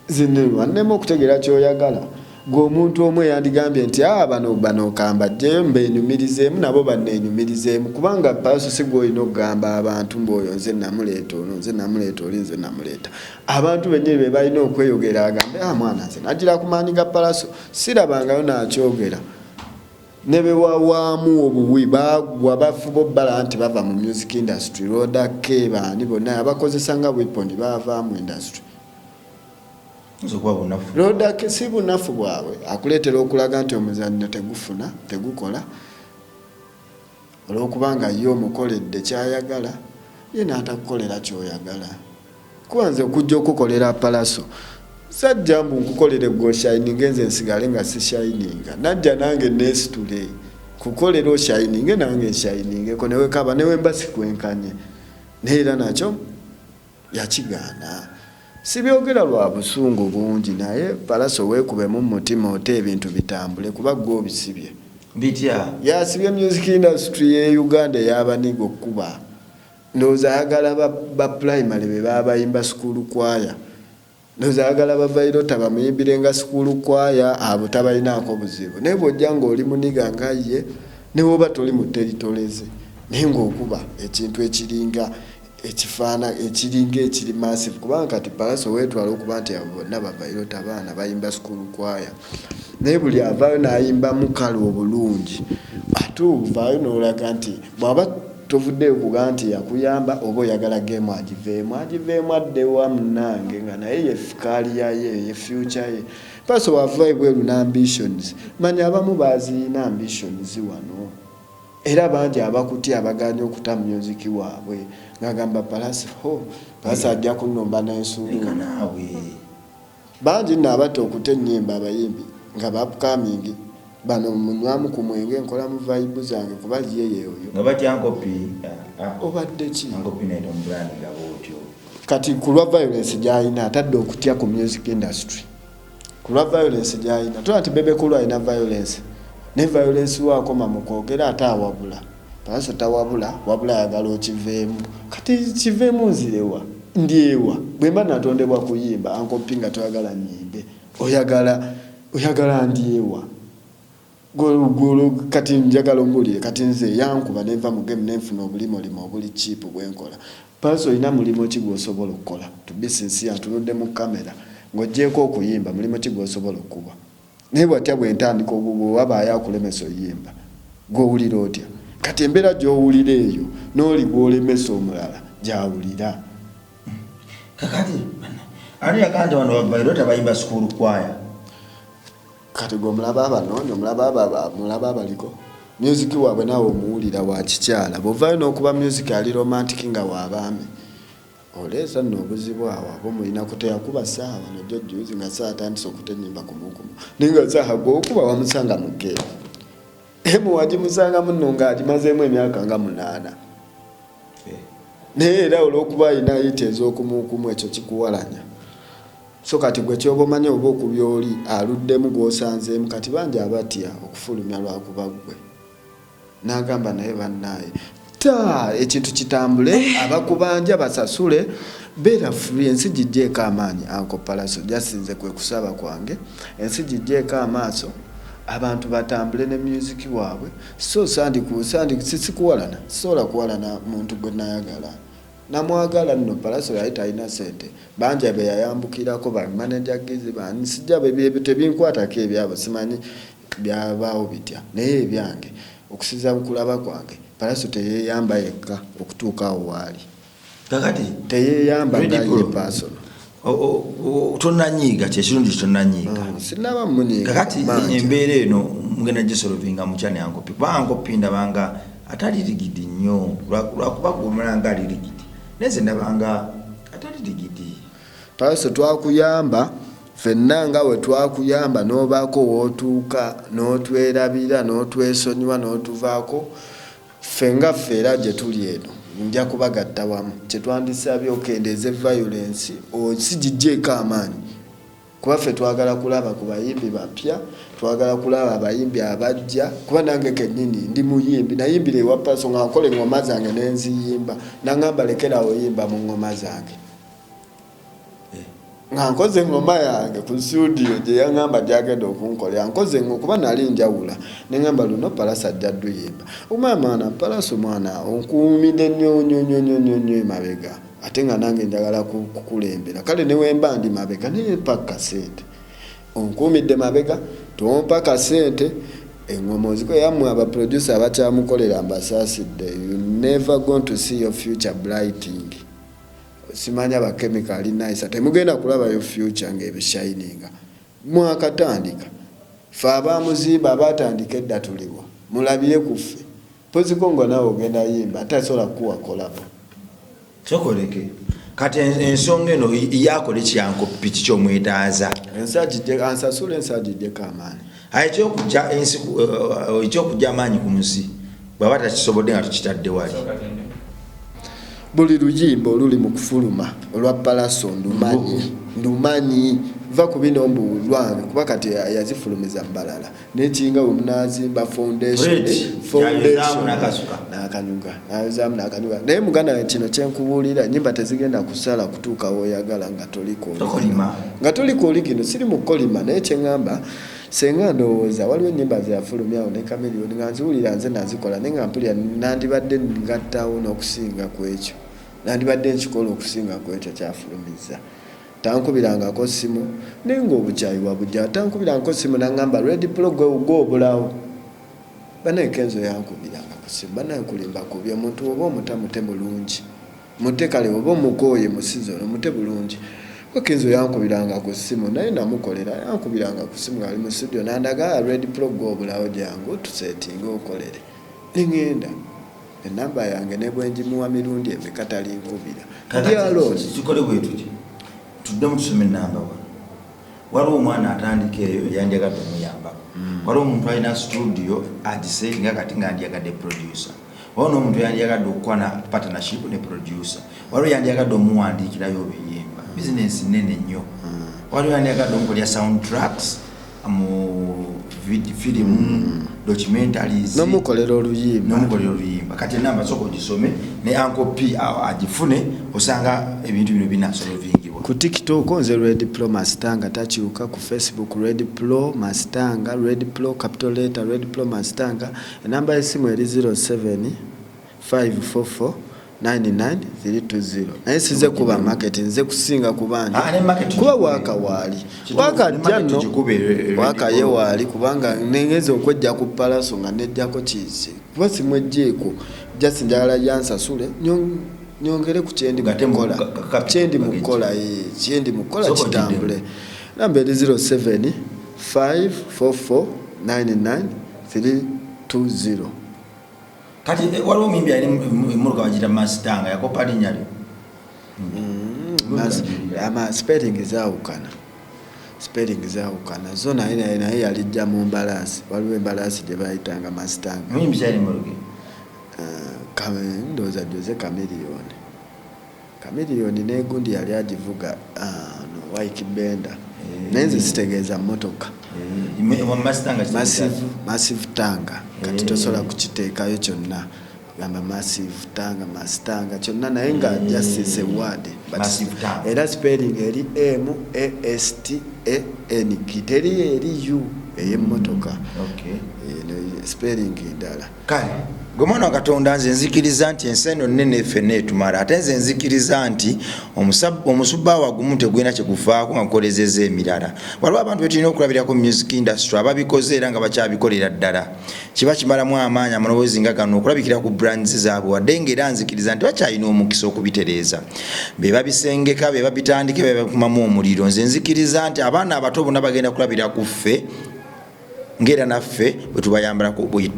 zinirwa? Nnema okutegeera kyoyagala. Gwe omuntu omu eyandigambye nti, "Ah, bano kambajjeyo mbeenyumirizeemu nabo banneenyumirizeemu," kubanga Palaso si gwe olina okugamba abantu mbu oyo nze namuleeta, ono nze namuleeta, oli nze namuleeta. Abantu bennyini be balina okweyogera, agambe, "Ah, mwana nze nagira ku maanyi ga Palaso." Sirabangayo nakyogera ne bewawaamu obuwi, bagwa bafuba obbala nti bava mu music industry. Roda K, baani bonna abakozesa nga weapon bavaamu industry. Oyinza okuba bunafu. Roda K si bunafu bwabwe, akuleetera okulaga nti omuzannyo tegufuna, tegukola, olwokubanga ye omukoledde kyayagala, ye n'atakukolera kyoyagala. Kuba nze okujja okukolera Palaso, sajja mbu nkukolere gwe oshininge, nze nsigale nga sishininga. Najja nange neesitule kukolera oshininge, nange nshiningeko newekaba newemba sikwenkanye, naye era nakyo yakigaana. Sibyogera lwa busungu bungi, naye Palaso weekubemu mu mutima ote ebintu bitambule, kuba gwe obisibye. Bitya? Yasibye music industry ye Uganda ey'abaniga okkuba. Ndowooza ayagala ba primary be baba bayimba school choir, ndowooza ayagala bavairota bamuyimbire nga school choir, abo tabalinaako buzibu. Naye bw'ojja ng'oli muniga nga ye, ne bw'oba toli mu territory ze, naye ng'okuba ekintu ekiringa ekifaana ekiringa ekiri massive, kubanga kati Palaso weetwala okuba nti abo bonna bavairota baana bayimba school choir, naye buli avaayo n'ayimbamu kale obulungi, ate ovaayo n'olaga nti bw'aba tovuddeyo kuga nti yakuyamba oba oyagala game agiveemu, agiveemu addewa munnange nga naye ye career ye, ye future ye. Palaso wava ebweru n'ambitions, manya abamu baziyina ambitions wano, era bangi abakutya abaganya okuta music waabwe ng'agamba Palaso, ho Palaso ajja kunnumba n'ensuulu. Leka naawe. Bangi nno abatta okuta ennyimba, abayimbi nga ba upcoming bano, munywamu ku mwenge, nkolamu vibe zange, kuba ye yeoyo. Nga batya nkopi. Obadde ki? Nkopi naye tomubrandinga bwotyo. Kati ku lwa violence gy'alina, atadde okutya ku music industry ku lwa violence gy'alina. Tola nti Bebe Cool alina violence, naye violence we akoma mu kwogera ate awabula. Palaso tawabula, wabula ayagala okiveemu. Kati kiveemu nzirewa, ndyewa bwe mba natondebwa kuyimba? Ankopi nga toyagala nyimbe, oyagala ndyewa? Kati njagala ombuulire, kati nze yankuba nenva mu game nenfuna obulimolimo obuli cheap bwenkola. Palaso olina mulimu ki gwosobola okukola? To be sincere, ntunudde mu kamera, ng'oggyeeko okuyimba, mulimu ki gwosobola okuba? Naye bwatya bwe ntandika ogugwo, wabaayo akulemesa oyimba, gw'owulira otya? Kati embeera gy'owulira eyo n'oli gw'olemesa omulala gy'awulira. Kakati ani yagamba nti bano bavairota bayimba school choir? Kati gwe omulaba abanoonya, omulaba abaliko music waabwe, naawe omuwulira wa kikyala. Bw'ovaayo n'okuba music ali romantic nga waabaami. Oleesa nno obuzibu awo abo mulina kuteyakuba saawa nojjo juzi nga saawa atandise okuta ennyimba kumukumu naye nga saaha gweokuba wamusanga mu geemu emu wagimusangamu nno nga agimazeemu emyaka nga munaana eh. Naye era olwokuba alina yita ez'okumukumu ekyo kikuwalanya. So kati gwe kyoba omanyi oba okubya oli aluddemu gwosanzeemu kati bangi abatya okufulumya lwakuba gwe nagamba naye banaye ta ekintu kitambule eh. Abakubanja basasule beera free ensi gijjeeko amaanyi anko palaso jasinze kwe kusaba kwange ensi gijjeeko amaaso abantu batambule ne music waabwe. So sandi sandi sisikuwalana sisobola kuwalana muntu gwe nayagala Namwagala nno Pallaso yali talina sente bangi beyayambukirako ba manager Gizzy bani sijja ebyo tebinkwatako ebyabo simanyi byabaawo bitya naye ebyange okusinzira mu kulaba kwange Pallaso teyeyamba yekka okutuuka awo waali. Kakati teyeyamba nga ye personal. Tonanyiiga kyekirungi tonanyiiga. Mm, sinaba munyiiga. Kakati embeera eno mugenda gisolovinga mutya ne Uncle P? Kuba Uncle P ndabanga atali rigidi nnyo lwakuba gwomulanga ali rigidi naye nze ndabanga atali rigidi. Pallaso twakuyamba fenna nga we twakuyamba n'obaako w'otuuka n'otwerabira n'otwesonyiwa n'otuvaako ffe nga ffe era gye tuli eno nja kubagatta wamu kye twandisabye okendeeze violence si giggyeko amaanyi kuba ffe twagala kulaba ku bayimbi bapya twagala kulaba abayimbi abajja kuba nange kennyini ndi muyimbi nayimbira ewa Pallaso nga nkola eŋŋoma zange ne nziyimba nangamba lekerawo yimba mu ŋŋoma zange eh. Nga nkoze eŋŋoma yange ku studio gye yaŋŋamba gyagenda okunkolera nkoze eŋŋo kuba nali njawula ne ŋŋamba luno Pallaso ajja dduyimba omwana Pallaso mwana onkuumidde nnyo nnyo nnyo nnyo nnyo emabega ate nga nange njagala kukulembera kale ne wemba ndi mabega naye mpa kasente onkuumidde mabega tompa kasente engoma oziko yammwe aba producer abakyamukolera mbasaasidde you never going to see your future blighting simanya ba chemical nice temugenda kulabayo future ng'ebishininga mwakatandika fe abamuzimba abatandika edda tuliwa mulabire ku ffe Poziko ngo nawe ogenda yimba ate asobola kukuwa kolabo. Sokoleke kati ensonga eno yakole kyankopi kikyomwetaaza ensi agijje ansasule ensi agijjeko amaanyi ekyokujja ensi eh, ekyokujja amaanyi ku nsi bwaba takisobodde nga tukitadde wali buli luyimba oluli mu kufuluma olwa Pallaso ndumanyi ndumanyi va ku bino mbu lwange kuba kati yazifulumiza mu balala Nekinga bwe munazimba foundation foundation nakanyuga nayozaamu nakanyuga naye muganda wange kino kyenkubuulira enyimba tezigenda kusala kutuuka woyagala nga toliko nga toliko oligino siri mu kukolima naye kyeŋŋamba senga ndowooza waliwo ennyimba zeyafulumyawo ne Chameleone nga nziwulira nze nazikola naye nga mpulira nandibadde ngattawo n'okusinga ku ekyo nandibadde nkikola okusinga ku ekyo kyafulumizza. Tankubirangako ssimu naye nga obukyayi wabujjawa tankubirangako ssimu nangamba red pro gwe gwe obulawo banaye kenzo yankubiranga ku ssimu banaye kulimba kubi omuntu oba omuta mute mulungi mute kale oba omukooye mu season mute bulungi kuba kenzo yankubiranga ku ssimu naye namukolera yankubiranga ku ssimu ngali mu studio nandaga red pro gwe obulawo jangu tusetinge okolere nengenda. Enamba yange nebwenjimuwa mirundi emeka talinkubira. Ndi alone. Tukole bwetuti tuddemu tusome enamba wano. Waliwo omwana atandika eyo yandyagadde omuyambako. Mm. Waliwo omuntu alina studio agisetinga kati nga andyagadde producer. Waliwo n'omuntu yandyagadde okukwana partnership ne producer. Waliwo yandyagadde omuwandiikirayo obuyimba. Bizinensi nnene nnyo. Mm. Waliwo yandyagadde omukolera sound tracks. Mu firimu mm. documentaries nomukolera oluyimba nomukolera oluyimba kati enamba sooka ogisome ne Uncle P agifune osanga ebintu bino binasolvingibwa ku TikTok nze Red Pro Mastanga takyuka ku Facebook Red Pro Mastanga Red Pro capital letter Red Pro Mastanga enamba y'essimu eri 07 544 99320 naye size kuba market nze kusinga kubanja ah, kuba waka waali waka ajja nno waka ye waali kubanga nengeza okwejja ku Pallaso nga nejjako kiisi kuba simwejjeeko just njagala yansasule nyongere ku kyendi mukukola kyendi mukukola eh, kyendi mukukola kitambule namba eri 07 544 99320. Kati eh, waliwo omuyimbi alina emmotoka bagiyita Mustang, yakopa linnya lyo. Ama spelling zaawukana, spelling zaawukana zo, naye naye naye yalijja mu mbalaasi. Waliwo embalaasi gye bayitanga Mustang. Muyimbi kyali muluge? Ndowooza Jose Chameleone. Chameleone n'egundi yali agivuga, ah, no, Ykee Benda. Naye nze sitegeeza mmotoka. Massive. Massive Tanga. Kati tosobola kukiteekayo kyonna, gamba Massive Tanga, Mastanga, kyonna, naye nga just is a word. But Massive Tanga. Era spelling eri M A S T A N G, teri eri U ey'emmotoka. Eno spelling ndala. Kale gwe mwana wa Katonda, nze nzikiriza nti ensi eno nnene, ffenna etumala. Ate nze nzikiriza nti omusubbaawa gumu tegulina kyegufaako nga gukolezeza emirala. Waliwo abantu betulina okulabirako mu music industry ababikoze era nga bakyabikolera ddala. Kiba kimalamu amaanyi amaloboozi nga gano okulabikira ku brands zaabwe, wadde nga era nzikiriza nti bakyalina omukisa okubitereeza. Be babisengeka, be babitandika, be bakumamu omuliro. Nze nzikiriza nti abaana abato bonna bagenda kulabira ku ffe, ngaera naffe bwe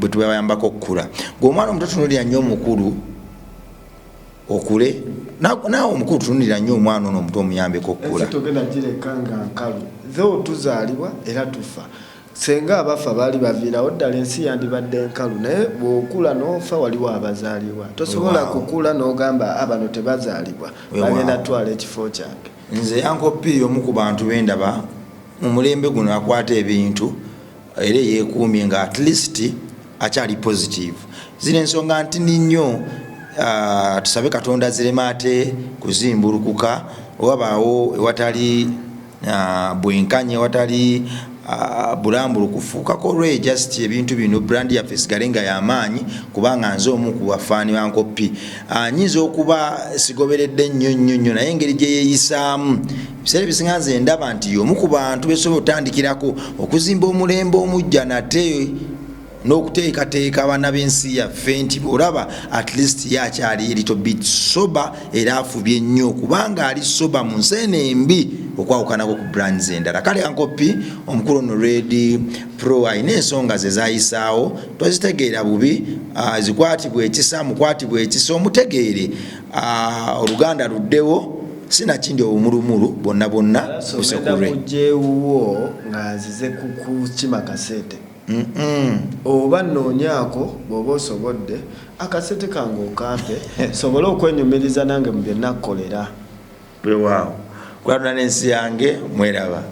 tubayambako okukula. Gwe omwana omuto, tunulira nnyo omukulu okule. Naawe omukulu, tunulira nnyo omwana ono omuto, omuyambeko okukula. Ensi togenda gireka nga nkalu. Though tuzaalibwa era tufa, senga abafa baali baviirawo ddala, ensi yandibadde nkalu. Naye bw'okula n'ofa, waliwo abazaalibwa. Tosobola kukula n'ogamba, "Ah, bano tebazaalibwa, bagenda twala ekifo kyange." Nze Uncle P, omu ku bantu bendaba mu mulembe guno akwata ebintu era eyeekuumye nga at least akyali positive. Zino ensonga ntini nnyo, tusabe Katonda zireme ate kuzimbulukuka owabaawo ewatali bwenkanya, ewatali bulambulukufu. Kakolwe just ebintu bino, brand yaffe esigale nga yamaanyi, kubanga nze omu ku bafaani ba Uncle P. Nyinza okuba sigoberedde nnyo nnyo nnyo, naye engeri gye yeeyisaamu ebiseera ebisinga, nze ndaba nti omu ku bantu besobola otandikirako okuzimba omulembe omujja nate n'okuteekateeka abaana b'ensi yaffe, nti olaba at least ye akyali little bit sober era afubye nnyo kubanga ali sober mu nsi eno embi, okwawukanako ku brands endala. Kale Uncle P omukulu ono Red Pro alina ensonga ze zayisaawo, tozitegeera bubi, zikwatibwa ekisa, mukwatibwa ekisa, omutegeere, oluganda luddewo, sinakindi obumulumulu bwonna bwonna ogenda busekulwe. Kujja ewuwo nga nzize kukima kasente oba nnoonyaako, bw'oba osobodde akasente kange okampe sobole okwenyumiriza nange mu bye nakkolera. Weewaawo, kulatuna n'ensi yange mweraba.